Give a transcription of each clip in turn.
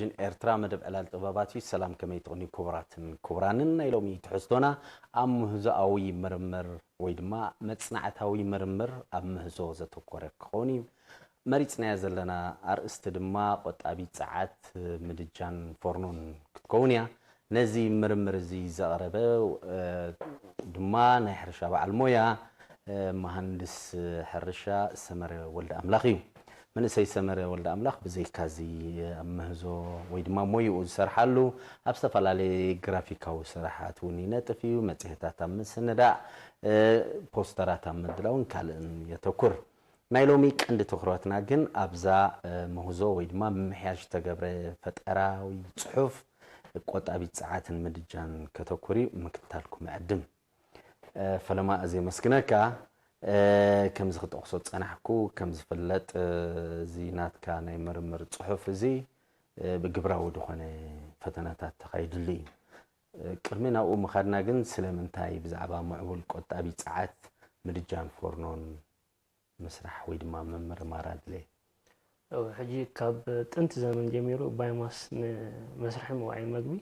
ቴሌቪዥን ኤርትራ መደብ ዕላል ጥበባት እዩ። ሰላም፣ ከመይ ትቕንዩ ክቡራትን ክቡራንን? ናይ ሎሚ ትሕዝቶና ኣብ ምህዞኣዊ ምርምር ወይ ድማ መጽናዕታዊ ምርምር ኣብ ምህዞ ዘተኮረ ክኸውን እዩ። መሪጽናያ ዘለና ኣርእስቲ ድማ ቆጣቢ ጸዓት ምድጃን ፎርኖን ክትከውን እያ። ነዚ ምርምር እዚ ዘቕረበ፣ እ፣ ድማ ናይ ሕርሻ በዓል ሞያ፣ እ፣ መሃንድስ ሕርሻ ሰመረ ወልደ ኣምላኽ እዩ። መንእሰይ ሰመረ ወልደ ኣምላኽ ብዘይካዚ ኣብ ምህዞ ወይ ድማ ሞይኡ ዝሰርሓሉ ኣብ ዝተፈላለየ ግራፊካዊ ስራሓት እውን ይነጥፍ እዩ። መጽሔታት ኣብ ምስንዳእ፣ እ፣ ፖስተራት ኣብ ምድላውን ካልእን የተኩር። ናይ ሎሚ ቀንዲ ትኹረትና ግን ኣብዛ፣ እ፣ ምህዞ ወይ ድማ ምምሕያሽ ዝተገብረ ፈጠራዊ ጽሑፍ ቆጣቢት ጸዓትን ምድጃን ከተኩር እዩ። ምክትታልኩም እዕድም። እ፣ ፈለማ እዚ የመስግነካ። እ፣ ከምዚ ክጠቕሶ ዝጸናሕኩ፣ ከም ዝፍለጥ፣ እ፣ እዚ ናትካ ናይ ምርምር ጽሑፍ እዚ፣ እ፣ ብግብራዊ ዝኾነ ፈተነታት ተኻይድሉ እዩ። እ፣ ቅድሚ ናብኡ ምኻድና ግን ስለምንታይ ብዛዕባ ምዕቡል ቆጣቢ ጸዓት ምድጃን ፎርኖን ምስራሕ ወይ ድማ ምምርማር ኣድለየ? እወ፣ ሕጂ ካብ ጥንቲ ዘመን ጀሚሩ ባዮማስ ንመስርሒ መዋዒ መግቢ፣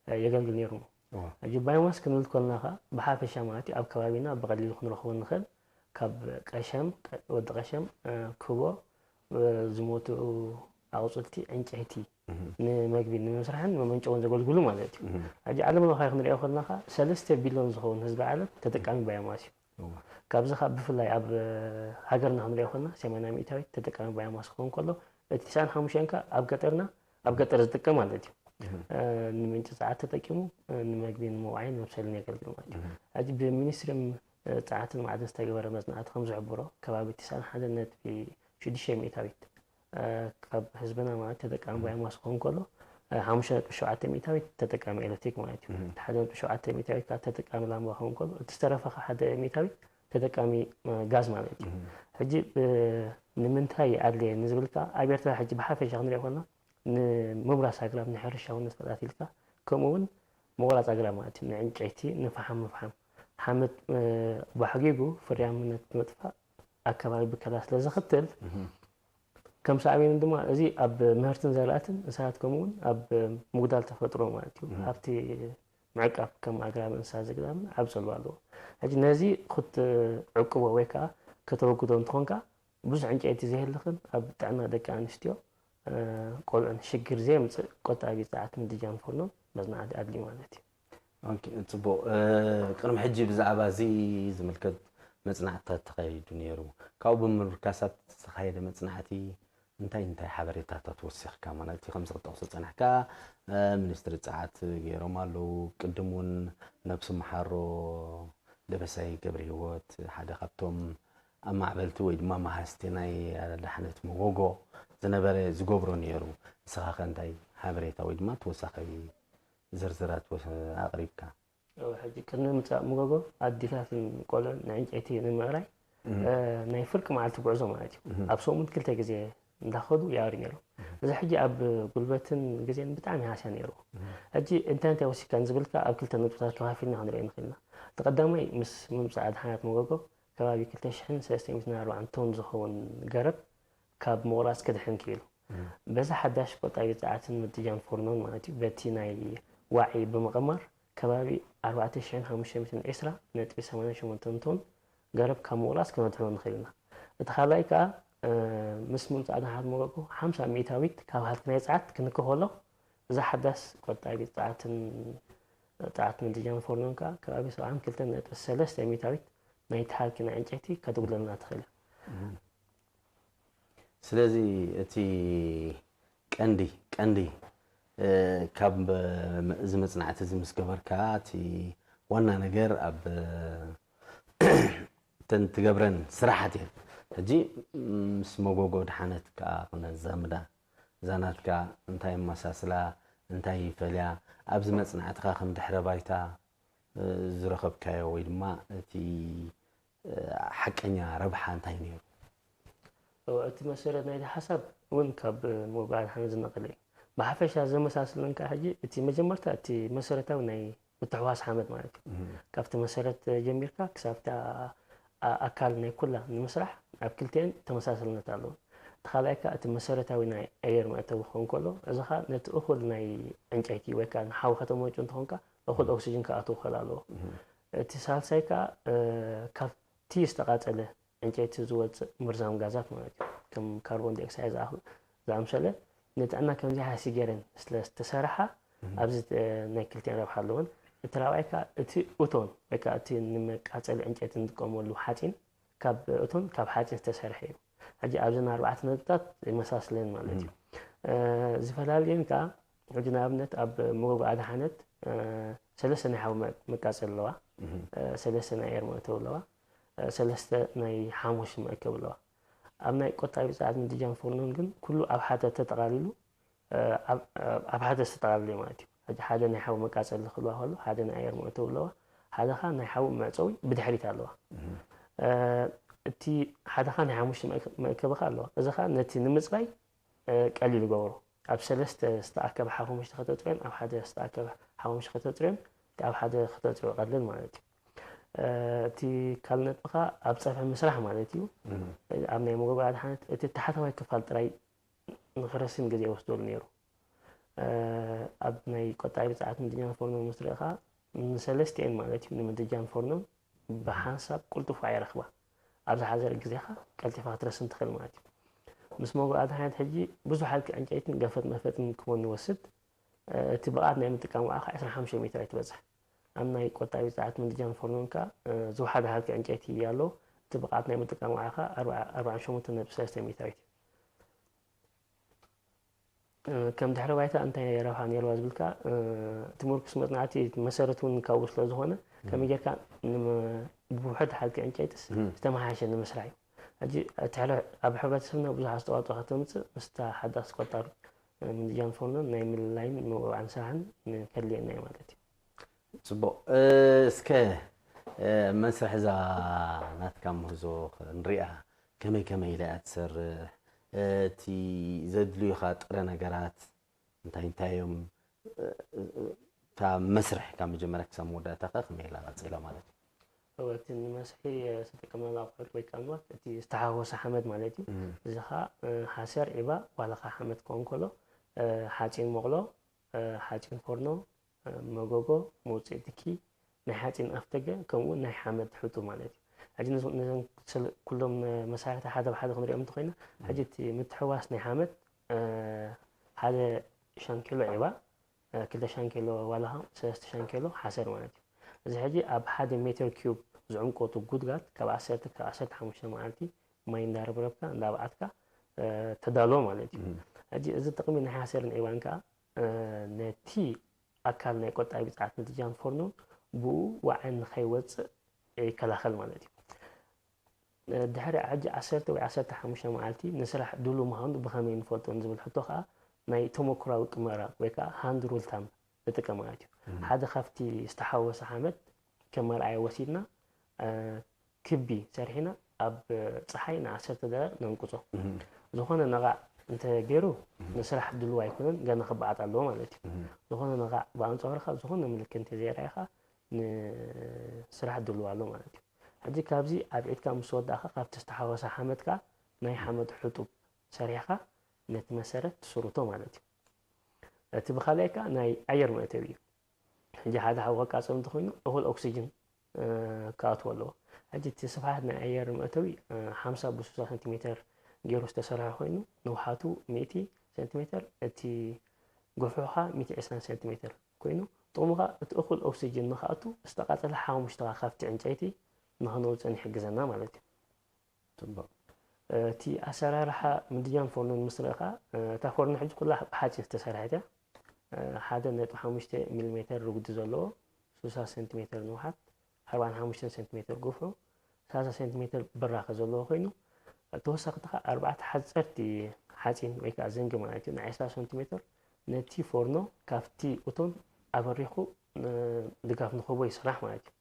እ፣ የገልግል ነይሩ። እወ። ሕጂ ባዮማስ ክንብል ከለና ኸኣ ብሓፈሻ ማለት እዩ፣ ኣብ ከባቢና ብቐሊሉ ክንረኽቦ ንኽእል ካብ ቀሸም፣ ቀ-፣ ወዲ ቀሸም፣ እ፣ ክቦ፣ እ፣ ዝሞቱ ኣቑጽልቲ፣ ዕንጨይቲ እህ። ንምግቢ ንምስራሕን መመንጨውን ዘገልግሉ ማለት እዩ። እህ። ሕጂ ዓለም ለኻዊ ክንሪኦ ከለና ኸኣ ሰለስተ ቢልዮን ዝኸውን ህዝቢ ዓለም ተጠቃሚ ባዮማስ እዩ። እወ። ካብዚ ኸኣ ብፍላይ ኣብ፣ እ፣ ሃገርና ክንሪኦ ከለና ሰማንያ ሚእታዊት ተጠቃሚ ባዮማስ ክኸውን ከሎ፣ እቲ ትስዓን ሓሙሽተን ከኣ ኣብ ገጠርና፣ ኣብ ገጠር ዝጥቀም ማለት እዩ። እህ። እ፣ ንምንጪ ጸዓት ተጠቂሙ፣ እ፣ ንምግቢ፣ ንመዋዓይን መብሰልን የገልግል ማለት እዩ። እህ። ሕጂ ብሚኒስትሪ፣ እ፣ ጸዓትን ማዕድን ዝተገበረ መጽናዕቲ ከም ዝሕብሮ፣ ከባቢ ትስዓን ሓደን ነጥቢ ሽዱሽተ ሚእታዊት፣ እ፣ ካብ ህዝብና ማለት ተጠቃሚ እህ። ባዮማስ ክኸውን ከሎ፣ እ፣ ሓሙሽተ ነጥቢ ሸውዓተ ሚእታዊት ተጠቃሚ ኤሌክትሪክ ማለት እዩ። እህ። እቲ ሓደ ነጥቢ ሸውዓተ ሚእታዊት ከኣ ተጠቃሚ ላምባ ክኸውን ከሎ፣ እቲ ዝተረፈ ከኣ ሓደ ሚእታዊት ተጠቃሚ፣ እ፣ ጋዝ ማለት እዩ። እህ። ሕጂ፣ እ፣ ንምንታይ ኣድለየ ንዝብል ከኣ፣ ኣብ ኤርትራ ሕጂ ብሓፈሻ ክንሪኦ ከለና፣ ንምብራስ ኣግራብ፣ ንሕርሻ እውን ንፈልጣት ኢልካ፣ ከምኡ እውን ምቑራጽ ኣግራብ ማለት እዩ። ንዕንጨይቲ፣ ንፈሓም ምፍሓም። ሓመድ፣ እ፣ ባሕጊጉ ፍርያምነት ብምጥፋእ ኣከባቢ ብከላ ስለ ዘኽትል፣ እህ። ከም ሳዕቤኑ ድማ እዚ ኣብ ምህርትን ዘራእትን እንስሳት ከምኡ እውን ኣብ ምጉዳል ተፈጥሮ ማለት እዩ። እህ። ሃብቲ ምዕቃብ ከም ኣግራብ እንስሳ ዘገዳምን ዓቢ ጽልዋ ኣለዎ። ሕጂ ነዚ ክትዕቅቦ ወይ ከኣ ከተወግዶ እንተኾንካ ብዙሕ ዕንጨይቲ ዘየህልኽን ኣብ ጥዕና ደቂ ኣንስትዮ፣ እ፣ ቆልዑን ሽግር ዘየምጽእ ቆጣቢ ጸዓት ምድጃን ፎርኖን መጽናዕቲ ኣድልዩ ማለት እዩ። ኦኬ፣ ጽቡቕ። እ፣ ቅድሚ ሕጂ ብዛዕባ እዚ ዝምልከት መጽናዕትታት ተኻይዱ ነይሩ። ካብኡ ብምብርካስ ኣብቲ ዝተኻየደ መጽናዕቲ እንታይ እንታይ ሓበሬታታት ወሲኽካ? ማለት እቲ ከምዚ ክጠቕሶ ዝጸናሕካ፣ እ፣ ሚኒስትሪ ጸዓት ገይሮም ኣለዉ። ቅድም እውን ነብሱ መሓሮ ደበሳይ ገብረሂወት ሓደ ካብቶም ኣማዕበልቲ ወይ ድማ መሃዝቲ ናይ ኣዳሕነት መጎጎ ዝነበረ ዝገብሮ ነይሩ። ንስኻ ከ እንታይ ሓበሬታ ወይ ድማ ተወሳኺ ዝርዝራት ወስ-፣ ኣቕሪብካ? እወ፣ ሕጂ ቅድሚ ምጻእ መጎጎ ኣዴታትን ቆልዑን ንዕንጨይቲ ንምእራይ፣ እህ። እ፣ ናይ ፍርቂ መዓልቲ ጉዕዞ ማለት እዩ። እህ። ኣብ ሰሙን ክልተ ግዜ እንዳኸዱ ይኣርዩ ነይሮም። እህ። እዚ ሕጂ ኣብ ጉልበትን ግዜን ብጣዕሚ ሃስያ ነይርዎ። እህ። ሕጂ እንታይ እንታይ ወሲድካ ንዝብል ከኣ ኣብ ክልተ ነጥብታት ከፋፊልና ክንሪኦ ንኽእል ኢና። እቲ ቀዳማይ ምስ ምምጻእ ኣድሓናት መጎጎ ከባቢ ክልተ ሽሕን ሰለስተ ሚእትን ኣርባዓን ቶን ዝኸውን ገረብ ካብ ምቑራጽ ክድሕን ክኢሉ። እህ። በዚ ሓዳሽ ቆጣቢ ጸዓትን ምድጃን ፎርኖን ማለት እዩ፣ በቲ ናይ ዋዒ ብምቕማር ከባቢ ኣርባዕተ ሽሕን ሓሙሽተ ሚእትን ዕስራ ነጥቢ ሰማንያ ሸሞንተ ቶን ገረብ ካብ ምቑራጽ ክነድሕኖ ንኽእል ኢና። እቲ ካልኣይ ከኣ፣ እ፣ ምስ ምምጻእ ኣድሓናት መጎጎ ሓምሳ ሚእታዊት ካብ ሃልኪ ናይ ጸዓት ክንክእ ከሎ፣ እዛ ሓዳስ ቆጣቢ ጸዓትን፣ ጸዓት ምድጃን ፎርኖን ከኣ ከባቢ ሰብዓን ክልተን ነጥቢ ሰለስተ ሚእታዊት ናይቲ ሃልኪ ናይ ዕንጨይቲ ከተጉድለልና ትኽእል እያ። እም። ስለዚ እቲ ቀንዲ፣ ቀንዲ፣ እ፣ ካብ፣ እ፣ እዚ መጽናዕቲ እዚ ምስ ገበርካ፣ እቲ ዋና ነገር ኣብ፣ እ፣ እተን ትገብረን ስራሓት እየን። ሕጂ ምስ መጎጎ ድሓነት ከኣ ክነዛምዳ፣ እዛ ናትካ እንታይ የመሳስላ፣ እንታይ ይፈልያ፣ ኣብዚ መጽናዕትኻ ከም ድሕረ ባይታ፣ እ፣ ዝረኸብካዮ ወይ ድማ እቲ፣ እ፣ ሓቀኛ ረብሓ እንታይ ነይሩ? እወ፣ እቲ መሰረት ናይቲ ሓሳብ እውን ካብ መጎጎ ኣድሓነት ዝነቐለ እዩ። ብሓፈሻ ዘመሳስለን ከኣ ሕጂ እቲ መጀመርታ እቲ መሰረታዊ ናይ ምትሕውዋስ ሓመድ ማለት እዩ። እህ። ካብቲ መሰረት ጀሚርካ ክሳብ እቲ ኣ-፣ ኣ-፣ ኣካል ናይ ኩላ ንምስራሕ ኣብ ክልቲኤን ተመሳሳልነት ኣለዎ። እቲ ካልኣይ ከዓ እቲ መሰረታዊ ናይ ኣየር መእተዊ ክኸውን ከሎ፣ እዚ ከዓ ነቲ እኹል ናይ ዕንጨይቲ ወይ ከዓ ንሓዊ ከተመንጩ እንተኾንካ እኹል ኦክሲጅን ክኣትው ክኽእል ኣለዎ። እቲ ሳልሳይ ከዓ እ፣ ካብቲ ዝተቓጸለ ዕንጨይቲ ዝወፅእ መርዛም ጋዛት ማለት እዩ። ከም ካርቦን ዳይኦክሳይድ ዝኣኽል-፣ ዝኣምሰለ ንጥዕና ከምዚሓ ሲገረን ስለ ዝተሰርሓ ኣብዚ እ፣ ናይ ክልቲኣን ረብሓ ኣለወን። እቲ ራብዓይ ከዓ እቲ እቶን ወይ ከዓ እቲ ንመቃጸሊ ዕንጨይቲ እንጥቀመሉ ሓፂን ካብ እቶን ካብ ሓፂን ዝተሰርሐ እዩ። ሕጂ ኣብዚ ኣርባዕተ ነጥብታት ይመሳስለን ማለት እዩ። እ፣ ዝፈላለየን ከዓ ሕጂ ንኣብነት ኣብ መጎጎ ኣድሓነት እ፣ ሰለስተ ናይ ሓዊ መ-፣ መቃጸሊ ኣለዋ። እ፣ ሰለስተ ናይ ኣየር መእተዊ ኣለዋ። እ፣ ሰለስተ ናይ ሓሙሽ መእከብ ኣለዋ። ኣብ ናይ ቆጣቢ ጸዓት ምድጃን ፎርኖን ግን ኩሉ ኣብ ሓደ ተጠቓሊሉ እ፣ ኣብ ኣብ ሓደ ዝተጠቓለለ ማለት እዩ። ሕጂ ሓደ ናይ ሓዊ መቃጸሊ ክህልዋ ከሎ፣ ሓደ ናይ ኣየር መእተዊ ኣለዋ፣ ሓደ ኸኣ ናይ ሓዊ መዕጸዊ ብድሕሪት ኣለዋ። እ፣ እቲ ሓደ ኸኣ ናይ ሓሙሽተ መእከ-፣ መእከቢ ኸኣ ኣለዋ። እዚ ኸኣ ነቲ ንምጽራይ እ፣ ቀሊል ይገብሮ። ኣብ ሰለስተ ዝተኣከበ ሓሙሽተ ከተጽርዮን ኣብ ሓደ ዝተኣከበ ሓሙሽተ ከተጽርዮን እቲ ኣብ ሓደ ከተጽርዮ ይቐልል ማለት እዩ። እ፣ እቲ ካልእ ነጥቢ ኸኣ ኣብ ጸፍሒ ምስራሕ ማለት እዩ። ኣብ ናይ መጎጎ ኣድሓነት እቲ ታሕተዋይ ክፋል ጥራይ ንኽረስን ግዜ ይወስደሉ ነይሩ። እ፣ ኣብ ናይ ቆጣቢ ጸዓት ምድጃን ፎርኖን ምስ ርኢኻ ንሰለስቲኤን ማለት እዩ ንምድጃን ፎርኖን ብሓንሳብ ቅልጡፍ ኣይረኽባ። ኣብ ዝሓዘረ ግዜኻ ቀልጢፋ ክትረስን ትኽእል ማለት እዩ። ምስ መጎ ኣድሓነት ሕጂ ብዙሕ ሃልኪ ዕንጨይትን ገፈጥ መፈጥን ክመን ይወስድ። እ፣ እቲ ብቕዓት ናይ ምጥቃም ዋዕኻ ዕስራን ሓሙሽተን ሜትር ኣይትበጽሕ። ኣብ ናይ ቆጣቢ ጸዓት ምድጃን ፎርኖን ከኣ እ፣ ዝወሓደ ሃልኪ ዕንጨይቲ ኣሎ። እቲ ብቕዓት ናይ ምጥቃም ዋዕኻ ኣርባዓ-፣ ኣርባዓን ሸሞንተን ነጥቢ ሰለስተ ሜትር እዩ። እ፣ ከም ድሕረ ባይታ እንታይ ረብሓ ነይርዋ ዝብልካ እ፣ እቲ ምርኩስ መጽናዕቲ መሰረት እውን ካብኡ ስለ ዝኾነ ከመይ ጌርካ ንመ-፣ ብውሑድ ሃልኪ ዕንጨይትስ ዝተመሓየሸ ንምስራሕ እዩ። ሕጂ እቲ ሕለ-፣ ኣብ ሕብረተሰብና ብዙሕ ኣስተዋፅኦ ከተምፅእ ምስታ ሓዳስ ቆጣቢ እ፣ ምድጃን ፎርኖን ናይ ምልላይን ምውዕዓን ስራሕን ከድልየና እዩ ማለት እዩ። ፅቡቕ። እ፣ እስከ እ፣ መስርሕ እዛ ናትካ ምህዞ ንሪኣ ከመይ ከመይ ኢላ እያ ትሰርሕ? እቲ ዘድልዩኻ ጥረ ነገራት እንታይ እንታይ እዮም? እ፣ እ፣ ካብ መስርሕ ካብ መጀመርያ ክሳብ መወዳእታ ከ ከመይ ኢላ ቀፂላ ማለት እዩ? እወ፣ እቲ ንመስርሒ ዝተጠቀምናሉ ኣቑሑት ወይ ከዓ ንዋት እቲ ዝተሓወሰ ሓመድ ማለት እዩ። እዚ ከዓ እ፣ ሓሰር፣ ዒባ፣ ዋላ ከዓ ሓመድ ክኸውን ከሎ እ፣ ሓፂን መቑሎ፣ እ፣ ሓፂን ፎርኖ፣ እ፣ መጎጎ፣ መውፅኢ ትኪ፣ ናይ ሓፂን ኣፍደገ ከምኡ እውን ናይ ሓመድ ሕጡብ ማለት እዩ። ሕጂ ነዞም ነዞም ስለ ኩሎም መሳርሕቲ ሓደ ብሓደ ክንሪኦም እንተኾይና ሕጂ እቲ ምትሕዋስ ናይ ሓመድ እ፣ ሓደ ሻንኪሎ ዒባ እ፣ ክልተ ሻንኪሎ ዋላ ኸዓ ሰለስተ ሻንኪሎ ሓሰር ማለት እዩ። እዚ ሕጂ ኣብ ሓደ ሜትር ኪዩብ ዝዕምቆቱ ጉድጋድ ካብ ዓሰርተ ክሳብ ዓሰርተ ሓሙሽተ መዓልቲ ማይ እንዳረብረብካ እንዳብዓትካ እ፣ ተዳሎ ማለት እዩ። ሕጂ እዚ ጥቕሚ ናይ ሓሰርን ዒባን ከዓ እ፣ ነቲ ኣካል ናይ ቆጣቢ ጸዓት ምድጃን ፎርኖን ብኡ ዋዒ ንኸይወጽእ ይከላኸል ማለት እዩ። እ፣ ድሕሪ ሕጂ ዓሰርተ ወይ ዓሰርተ ሓሙሽተ መዓልቲ ንስራሕ ድሉው ምዃኑ ብኸመይ ንፈልጦ ንዝብል ሕቶ ከኣ ናይ ተመኩራዊ ቅመራ ወይ ከኣ ሃንድ ሩል ታም ንጥቀም ማለት እዩ። ሓደ ካብቲ ዝተሓወሰ ሓመድ ከም መርኣያ ወሲድና እ፣ ክቢ ሰሪሕና ኣብ ጸሓይ ንዓሰርተ ደቂቕ ነንቅጾ። ዝኾነ ነቓዕ እንተ ገይሩ ንስራሕ ድሉው ኣይኮነን፣ ገና ክበዓጥ ኣለዎ ማለት እዩ። ዝኾነ ነቓዕ ብኣንጻሩ ከኣ ዝኾነ ምልክት እንተ ዘየርኣየ ከኣ ንስራሕ ድሉው ኣሎ ማለት እዩ። ሕጂ ካብዚ ኣብዒትካ ምስ ወዳእካ ካብቲ ዝተሓወሰ ሓመድ ከኣ ናይ ሓመድ ሕጡብ ሰሪሕካ ነቲ መሰረት ትስርቶ ማለት እዩ። እቲ ብኻልኣይ ከኣ ናይ ኣየር መእተዊ እዩ። ሕጂ ሓደ ሓዊ ከቃጽል እንተኾይኑ እኹል ኦክሲጅን እ፣ ክኣትዎ ኣለዎ። ሕጂ እቲ ስፍሓት ናይ ኣየር መእተዊ እ፣ ሓምሳ ብስሳ ሰንቲሜተር ገይሩ ዝተሰርሐ ኮይኑ ንውሓቱ ሚእቲ ሰንቲሜተር እቲ ግፍሑ ከዓ ሚእቲ ዕስራን ሰንቲሜተር ኮይኑ ጥቕሙ ከዓ እቲ እኹል ኦክሲጅን ንክኣቱ ዝተቃጸለ ሓሙሽተ ካብቲ ዕንጨይቲ ንክነውፅእን ይሕግዘና ማለት እዩ። ፅቡቅ። እቲ ኣሰራርሓ ምድጃን ፎርኖን ምስ ርኢኻ እታ ፎርኖ ሕጂ ኩላ ብሓፂን ዝተሰርሐት እያ። ሓደ ነጥቢ ሓሙሽተ ሚሊሜተር ርጉዲ ዘለዎ፣ ስሳ ሰንቲሜተር ንውሓት፣ ኣርባዓን ሓሙሽተን ሰንቲሜተር ግፍሑ፣ ሰላሳ ሰንቲሜተር ብራኸ ዘለዎ ኮይኑ ተወሳኺ ከዓ ኣርባዕተ ሓፀርቲ ሓፂን ወይ ከዓ ዘንጊ ማለት እዩ ናይ ዕስራ ሰንቲሜተር ነቲ ፎርኖ ካብቲ እቶን ኣበሪኹ ድጋፍ ንክህቦ ይስራሕ ማለት እዩ።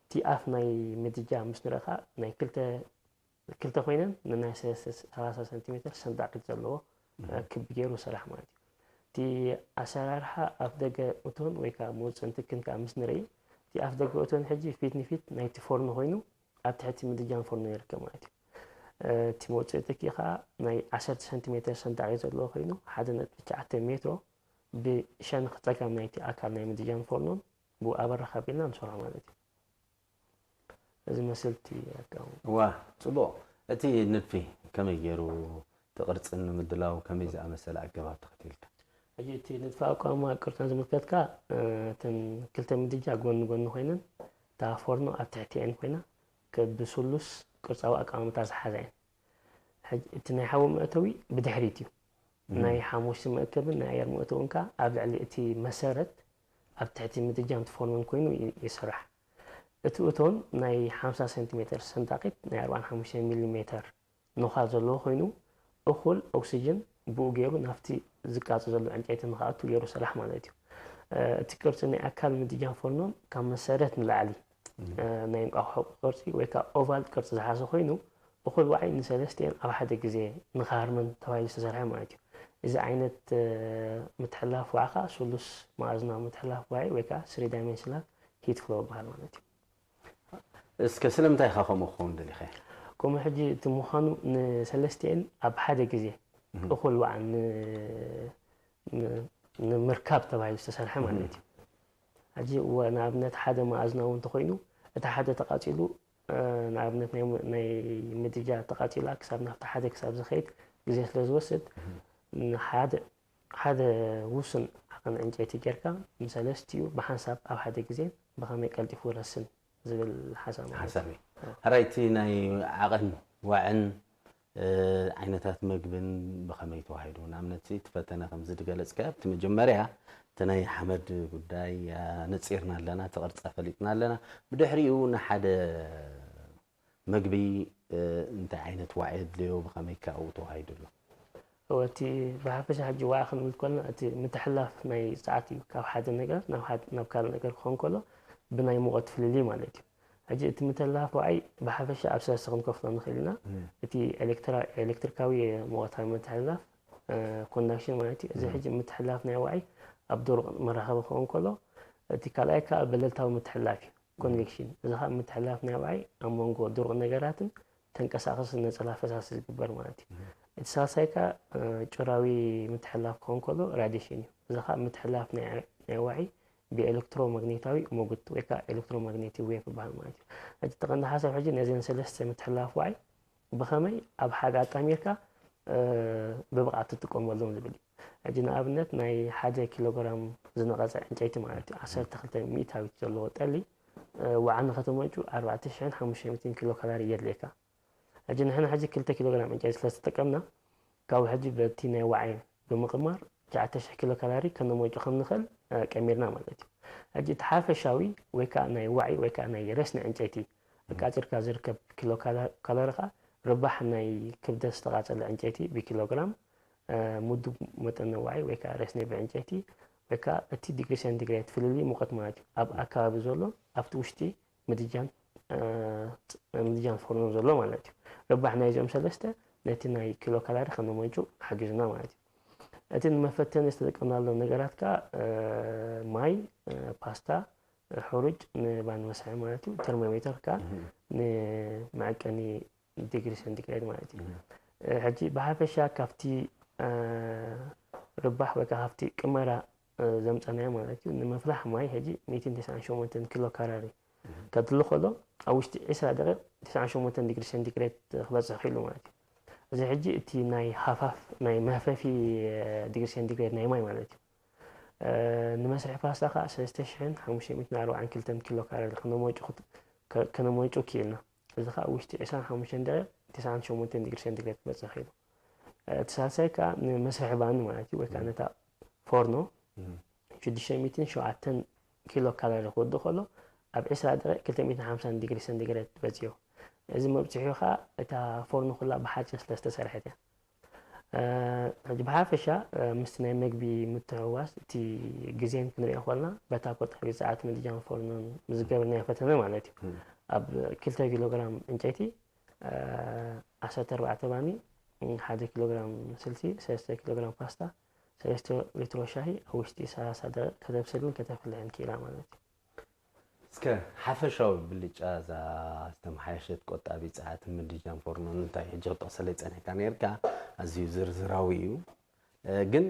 እቲ ኣፍ ናይ ምድጃ ምስ ንረእኻ ናይ ክልተ ክልተ ኮይነን ንናይ ሰላሳ ሰንቲሜተር ሰንጣቂት ዘለዎ ክቢ ገይሩ ይስራሕ ማለት እዩ። እቲ ኣሰራርሓ ኣፍ ደገ እቶን ወይ ከዓ መውፅእን ትክን ከዓ ምስ ንርኢ እቲ ኣፍ ደገ እቶን ሕጂ ፊት ንፊት ናይቲ ፎርኖ ኮይኑ ኣብ ትሕቲ ምድጃን ፎርኖ ይርከብ ማለት እዩ። እቲ መውፅኢ ትኪ ከዓ ናይ ዓሰርተ ሰንቲሜትር ሰንጣቂ ዘለዎ ኮይኑ ሓደ ነጥቢ ትሽዓተ ሜትሮ ብሸነኽ ፀጋም ናይቲ ኣካል ናይ ምድጃን ፎርኖን ብኡ ኣበራኽ ኣቢልና ንሰርሖ ማለት እዩ። እዚ መስልቲ ኣቃውም ዋ፣ ፅቡቕ። እቲ ንድፊ ከመይ ገይሩ እቲ ቅርፂ ንምድላው ከመይ ዝኣመሰለ ኣገባብ ተኸቲልካ? ሕጂ እቲ ንድፊ ኣቋማ ቅርፅን ዝምልከትካ እተን ክልተ ምድጃ ጎኒ ጎኒ ኮይነን እታ ፎርኖ ኣብ ትሕቲኤን ኮይና ከብስሉስ ቅርፃዊ ኣቃማምታ ዝሓዛ እየን። እቲ ናይ ሓዊ መእተዊ ብድሕሪት እዩ። ናይ ሓሙሽቲ መእከብን ናይ ኣየር መእተውን ከኣ ኣብ ልዕሊ እቲ መሰረት ኣብ ትሕቲ ምድጃን ትፎርምን ኮይኑ ይስራሕ። እቲ እቶን ናይ ሓምሳ ሰንቲሜተር ሰንጣቂት ናይ ኣርባዓን ሓሙሽተን ሚሊ ሜተር ነዃል ዘለዎ ኮይኑ እኹል ኦክሲጅን ብኡ ገይሩ ናብቲ ዝቃጾ ዘሎ ዕንጨይቲ ንክኣቱ ገይሩ ስራሕ ማለት እዩ። እቲ ቅርጺ ናይ ኣካል ምድጃን ፎርኖን ካብ መሰረት ንላዕሊ ናይ እንቋቑሖ ቅርጺ ወይ ከዓ ኦቫል ቅርጺ ዝሓዘ ኮይኑ እኹል ዋዒ ንሰለስቲኤን ኣብ ሓደ ግዜ ንክሃርመን ተባሂሉ ዝተሰርሐ ማለት እዩ። እዚ ዓይነት ምትሕልላፍ ዋዒ ከዓ ስሉስ መኣዝናዊ ምትሕልላፍ ዋዒ ወይ ከዓ ስሪ ዳይሜንሽናል ሂት ፍሎ ይበሃል ማለት እዩ። እስከ ስለምንታይ ኢኻ ከምኡ ክኸውን ደሊኸ? ከምኡ ሕጂ እቲ ምዃኑ ንሰለስቲኤን ኣብ ሓደ ግዜ እኹል ዋዕን ንምርካብ ተባሂሉ ዝተሰርሐ ማለት እዩ። ሕጂ ንኣብነት ሓደ መኣዝናዊ እንተኮይኑ እቲ ሓደ ተቃፂሉ ንኣብነት ናይ ምድጃ ተቃፂላ ክሳብ ናብቲ ሓደ ክሳብ ዝኸይድ ግዜ ስለ ዝወስድ ሓደ ውሱን ዓቐን ዕንጨይቲ ጌርካ ንሰለስቲኡ ብሓንሳብ ኣብ ሓደ ግዜ ብኸመይ ቀልጢፉ ረስን ዝብል ሓሳብ ማለት እዩ። ሓሳብ እዩ። ሕራይ እቲ ናይ ዓቐን ዋዕን ዓይነታት መግብን ብኸመይ ተዋሂዱ? ንኣብነት እቲ ፈተነ ከምዚ ዝገለፅካዮ ኣብቲ መጀመርያ እቲ ናይ ሓመድ ጉዳይ ኣነፂርና ኣለና፣ እቲ ቅርፃ ፈሊጥና ኣለና። ብድሕሪኡ ንሓደ መግቢ እንታይ ዓይነት ዋዒ የድልዮ፣ ብኸመይ ከ ኣብኡ ተዋሂዱ ኣሎ? እወ፣ እቲ ብሓፈሻ ሕጂ ዋዒ ክንብል ከለና እቲ ምትሕልላፍ ናይ ጸዓት እዩ። ካብ ሓደ ነገር ናብ ሓደ ናብ ካልእ ነገር ክኸውን ከሎ ብናይ ሙቐት ፍልልይ ማለት እዩ። ሕጂ እቲ ምትሕልላፍ ዋዒ ብሓፈሻ ኣብ ሰለስተ ክንከፍሎ ንኽእል ኢና። እቲ ኤሌክትራ- ኤሌክትሪካዊ ሙቐታዊ ምትሕልላፍ ኮንዳክሽን ማለት እዩ። እዚ ሕጂ ምትሕልላፍ ናይ ዋዒ ኣብ ድሩቕ መራኸቢ ክኸውን ከሎ እቲ ካልኣይ ከዓ በለልታዊ ምትሕልላፍ እዩ። ኮንቬክሽን፣ እዚ ኸኣ ምትሕልላፍ ናይ ዋዒ ኣብ መንጎ ድሩቕ ነገራትን ተንቀሳቐሲ ነጸላ ፈሳሲ ዝግበር ማለት እዩ። እቲ ሳልሳይ ከኣ ጩራዊ ምትሕልላፍ ክኸውን ከሎ ራዲሽን እዩ። እዚ ኸኣ ምትሕልላፍ ናይ ዋዒ ብኤሌክትሮማግኔታዊ ሞጉት ወይ ከኣ ኤሌክትሮማግኔቲክ ዌቭ ይበሃል ማለት እዩ። እቲ ቀንዲ ሓሳብ ሕጂ ነዘን ሰለስተ ምትሕልላፍ ዋዒ ብኸመይ ኣብ ሓደ ኣጣሚርካ ብብቕዓት ትጥቀመሎም ዝብል እዩ። ሕጂ ንኣብነት ናይ ሓደ ኪሎግራም ዝነቐጸ ዕንጨይቲ ማለት እዩ ዓሰርተ ክልተ ሚእታዊት ዘለዎ ጠሊ ዋዕኒ ከተመንጩ ኣርባዕተ ሽሕን ሓሙሽተ ሚእትን ኪሎ ካላሪ የድልየካ። ሕጂ ንሕና ሕጂ ክልተ ኪሎግራም ዕንጨይቲ ስለ ዝተጠቀምና ካብኡ ሕጂ በቲ ናይ ዋዒ ብምቕማር ትሽዓተ ሽሕ ኪሎ ካላሪ ከነመንጩ ከም ንኽእል ቀሚርና ማለት እዩ። ሕጂ እቲ ሓፈሻዊ ወይ ከዓ ናይ ዋዒ ወይ ከዓ ናይ ረስኒ ዕንጨይቲ ኣቃጺርካ ዝርከብ ኪሎ ካላሪ ከዓ ርባሕ ናይ ክብደት ዝተቓጸለ ዕንጨይቲ ብኪሎግራም ምዱብ መጠን ነዋዒ ወይ ከዓ ረስኒ ብዕንጨይቲ ወይ ከዓ እቲ ዲግሪ ሴንቲግሬድ ፍልልይ ሙቐት ማለት እዩ ኣብ ኣከባቢ ዘሎ ኣብቲ ውሽጢ ምድጃን ምድጃን ፎርኖን ዘሎ ማለት እዩ። ርባሕ ናይዚኦም ሰለስተ ነቲ ናይ ኪሎ ካላሪ ከነመንጩ ሓጊዙና ማለት እዩ። እቲ ንመፈተኒ ዝተጠቀምናሎም ነገራት ከዓ ማይ፣ ፓስታ፣ ሕሩጭ ንባኒ መስርሒ ማለት እዩ፣ ተርሞሜተር ከዓ ንመዐቀኒ ዲግሪ ሴንቲግሬድ ማለት እዩ። ሕጂ ብሓፈሻ ካብቲ ርባሕ ወይ ከዓ ካብቲ ቅመራ ዘምፀናዮ ማለት እዩ ንምፍላሕ ማይ ሕጂ ሚእትን ተስዓን ሸሞንተን ኪሎ ካላሪ ከድሊ ከሎ ኣብ ውሽጢ ዕስራ ደቂቕ ተስዓን ሸሞንተን ዲግሪ ሴንቲግሬድ ክበፅሕ ክኢሉ ማለት እዩ። እዚ ሕጂ እቲ ናይ ሃፋፍ ናይ መህፈፊ ዲግሪ ሴንቲግሬድ ናይ ማይ ማለት እዩ። ንመስርሒ ፓስታ ከዓ ሰለስተ ሽሕን ሓሙሽተ ሚእትን ኣርባዓን ክልተን ኪሎ ካሎሪ ከነመንጩ ክኢልና። እዚ ከዓ ውሽጢ ዕስራን ሓሙሽተን ደቂቕ ተስዓን ሸሞንተን ዲግሪ ሴንቲግሬድ ክበፅሕ ክኢሉ። እቲ ሳልሳይ ከዓ ንመስርሒ ባኒ ማለት እዩ ወይ ከዓ ነታ ፎርኖ ሽዱሽተ ሚእትን ሸውዓተን ኪሎ ካሎሪ ክወድእ ከሎ ኣብ ዕስራ ደቂቕ ክልተ ሚእትን ሓምሳን ዲግሪ ሴንቲግሬድ በፂሑ። እዚ መብፅሒኡ ከዓ እታ ፎርኖ ኩላ ብሓፂን ስለ ዝተሰርሐት እያ። ሕጂ ብሓፈሻ ምስቲ ናይ መግቢ ምትሕውዋስ እቲ ግዜን ክንሪኦ ከለና በታ ቆጣቢ ጸዓት ምድጃን ፎርኖን ዝገበርናዮ ፈተነ ማለት እዩ። ኣብ ክልተ ኪሎ ግራም ዕንጨይቲ ዓሰርተ ኣርባዕተ ባኒ፣ ሓደ ኪሎ ግራም ስልሲ፣ ሰለስተ ኪሎ ግራም ፓስታ፣ ሰለስተ ሊትሮ ሻሂ ኣብ ውሽጢ ሰላሳ ደቂቕ ከተብስልን ከተፍልሕን ክኢላ ማለት እዩ። እስከ ሓፈሻዊ ብልጫ እዛ ዝተመሓየሸት ቆጣቢ ጸዓትን ምድጃን ፎርኖን እንታይ ሕጂ ክጠቕሰለይ ጸኒሕካ ነይርካ፣ ኣዝዩ ዝርዝራዊ እዩ። እ፣ ግን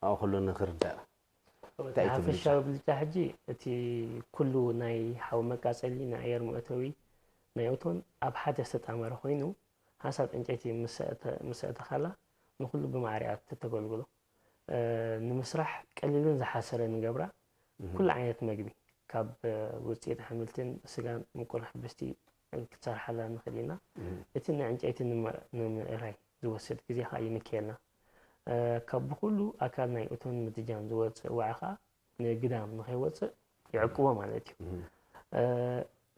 ኣብኡ ኩሉ ንኽርዳእ እንታይ እዩ እቲ ብልጫ? ሓፈሻዊ ብልጫ ሕጂ እቲ ኩሉ ናይ ሓዊ መቃጸሊ፣ ናይ ኣየር መእተዊ፣ ናይ እቶን ኣብ ሓደ ዝተጣመረ ኮይኑ፣ ሓንሳብ ዕንጨይቲ ምስ ኣእተ-፣ ምስ ኣእተኻላ ንኹሉ ብማዕረ እያ ተተገልግሎ። እ፣ ንምስራሕ ቀሊልን ዝሓሰረ ንገብራ። እህ። ኩሉ ዓይነት መግቢ፣ ካብ፣ እ፣ ውፅኢት ኣሕምልትን ስጋን ምቁር ሕብስቲ ክትሰርሓላ ንኽእል ኢና። እህ። እቲ ንዕንጨይቲ ንመ-፣ ንምእራይ ዝወስድ ግዜ ኸዓ ይንክየልና። እ፣ ካብ ብኹሉ ኣካል ናይ እቶን ምድጃን ዝወፅእ ዋዒ ኸዓ ንግዳም ንኸይወፅእ ይዕቅቦ ማለት እዩ። እህ። እ፣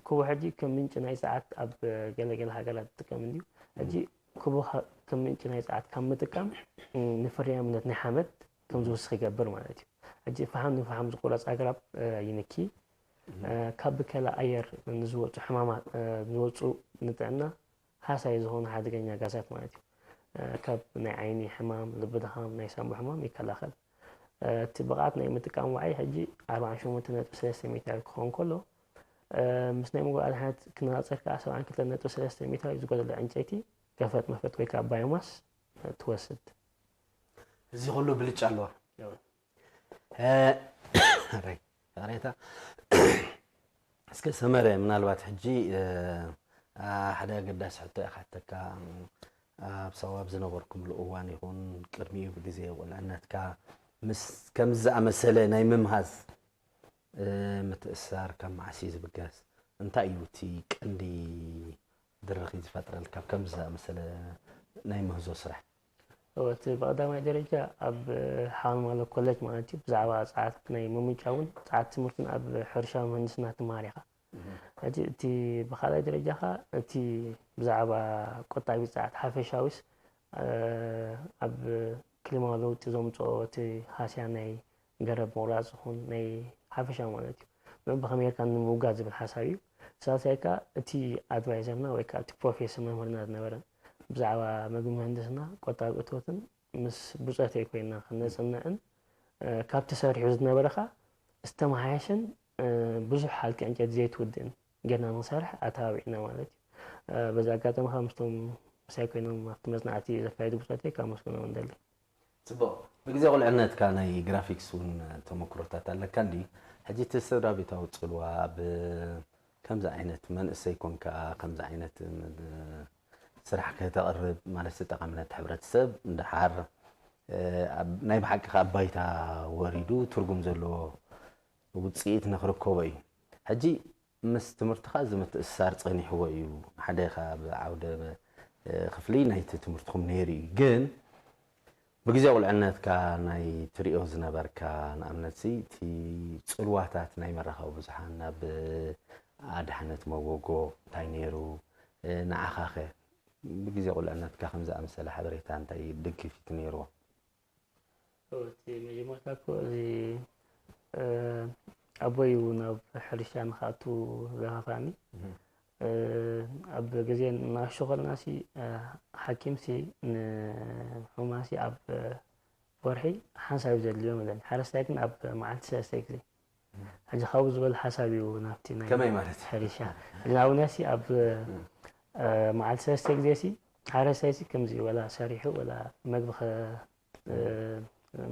ኩቦ ሕጂ ከም ምንጪ ናይ ጸዓት ኣብ ገለገለ ሃገራት ዝጥቀም እንድዩ። ሕጂ ኩቦ ከ-፣ ከም ምንጪ ናይ ጸዓት ካብ ምጥቃም፣ እ፣ ንፍርያምነት ናይ ሓመድ ከም ዝውስኽ ይገብር ማለት እዩ። ሕጂ ፈሓም ንፈሓም ዝቁረጽ ኣግራብ፣ እ፣ ይንኪ። እ፣ ካብ ብከላ ኣየር ንዝወጹ ሕማማት፣ እ፣ ዝወጹ ንጥዕና ሃሳይ ዝኾኑ ሓደገኛ ጋዛት ማለት እዩ። እ፣ ካብ ናይ ዓይኒ ሕማም፣ ልቢ ድኻም፣ ናይ ሳንቡእ ሕማም ይከላኸል። እ፣ እቲ ብቕዓት ናይ ምጥቃም ዋዒ ሕጂ ኣርባዓን ሸሞንተን ነጥቢ ሰለስተ ሚእታዊት ክኸውን ከሎ፣ እ፣ ምስ ናይ ምጉ ኣድሓነት ክነጻጸር ከኣ ሰብዓን ክልተን ነጥቢ ሰለስተ ሚእታዊት ዝጎደለ ዕንጨይቲ ገፈጥ መፈጥ ወይ ከኣ ባዮማስ፣ እ፣ ትወስድ። እዚ ኩሉ ብልጫ ኣለዋ። እወ። እ፣ ሕራይ፣ ይቕሬታ። እስከ ሰመረ፣ ምናልባት ሕጂ፣ እ፣ አ፣ ሓደ ኣገዳሲ ሕቶ እየ ክሓተካ። ኣብ ሳዋ ኣብ ዝነበርኩምሉ እዋን ይኹን ቅድሚኡ ብግዜ ቁልዕነትካ ምስ ከምዚ ዝኣመሰለ ናይ ምምሃዝ፣ እ፣ ምትእስሳር ካብ መዓስ እዩ ዝብገስ? እንታይ እዩ እቲ ቀንዲ ድርኺ ዝፈጥረልካ ኣብ ከምዚ ዝኣመሰለ ናይ ምህዞ ስራሕ? እወ፣ እቲ ብቐዳማይ ደረጃ ኣብ ሓወልማሎ ኮሌጅ ማለት እዩ፣ ብዛዕባ ጸዓት ናይ ምምንጫውን ጸዓት ትምህርትን ኣብ ሕርሻ ምህንድስና ትመሃር ኢኻ። እህ። ሕጂ እቲ ብኻልኣይ ደረጃ ኸኣ እቲ ብዛዕባ ቆጣቢ ጸዓት ሓፈሻዊስ፣ እ፣ ኣብ ክሊማዊ ለውጢ ዘምጽኦ እቲ ሃስያ ናይ ገረብ ምቑራጽ ይኹን ናይ ሓፈሻዊ ማለት እዩ። ንዑ ብኸመይ ጌርካ ንምውጋድ ዝብል ሓሳብ እዩ። ሳልሳይ ከኣ እቲ ኣድቫይዘርና ወይ ከኣ እቲ ፕሮፌሰር መምህርና ዝነበረ ብዛዕባ መግቢ ምህንድስና፣ ቆጣቢ እቶትን ምስ ብጾተይ ኮይና ክነጽንዕን፣ እ፣ ካብ ተሰሪሑ ዝነበረ ከኣ ዝተመሓየሸን፣ እ፣ ብዙሕ ሃልኪ ዕንጨይቲ ዘይትውድእን ጌርና ንኽንሰርሕ ኣተባቢዕና ማለት እዩ። እ፣ በዚ ኣጋጣሚ ከኣ ምስቶም ምሳይ ኮይኖም ኣብቲ መጽናዕቲ ዘካየዱ ብጾተይ ከመስግኖም እደሊ። ጽቡቕ። ብግዜ ቁልዕነትካ ናይ ግራፊክስ እውን ተመክሮታት ኣለካ እንዲ? ሕጂ እቲ ስድራ ቤታዊ ጽልዋ ኣብ ከምዚ ዓይነት መንእሰይ ኮንካ፣ ከምዚ ዓይነት ም-፣ ስራሕ ከተቕርብ፣ ማለት ጠቓሚ ነቲ ሕብረተሰብ፣ እንድሓር፣ እ፣ ኣብ፣ ናይ ብሓቂ ኣብ ባይታ ወሪዱ ትርጉም ዘለዎ ውጽኢት ንኽርከቦ እዩ። ሕጂ ምስ ትምህርትኻ እዚ ምትእስሳር ጸኒሕዎ እዩ። ሓደ ካብ ዓውደ፣ እ፣ ክፍሊ ናይቲ ትምህርትኹም ነይሩ እዩ። ግን ብግዜ ቁልዕነትካ ናይ ትሪኦ ዝነበርካ፣ ንኣብነትሲ፣ እቲ ጽልዋታት ናይ መራኸቢ ብዙሓን ናብ ኣድሓነት መጎጎ እንታይ ነይሩ? እ፣ ንዓኻኸ ብግዜ ቁልዕነትካ ከም ዝኣመሰለ ሓበሬታ እንታይ ድግፊት ነይርዎ? እወ፣ እቲ መጀመርታ እኮ እዚ፣ እ፣ ኣቦይ እዩ ናብ ሕርሻ ንኽኣቱ ዝገፋፋኒ። እህ። እ፣ ኣብ ግዜ ንኣሽቱ ከለናሲ፣ እ፣ ሓኪምሲ ንሕሙማሲ ኣብ ወርሒ ሓንሳብ እዩ ዘድልዮም ኢለኒ። ሓረስታይ ግን ኣብ መዓልቲ ሰለስተ ግዜ። እህ። ሕጂ ካብኡ ዝበለ ሓሳብ እዩ ናብቲ ናይ ከመይ ማለት? ሕርሻ። ሕጂ ንኣብነትሲ ኣብ፣ እህ። እ፣ መዓልቲ ሰለስተ ግዜሲ ሓረስታይሲ ከምዚ ወላ ሰሪሑ ወላ መግቢ ከ-፣ እ፣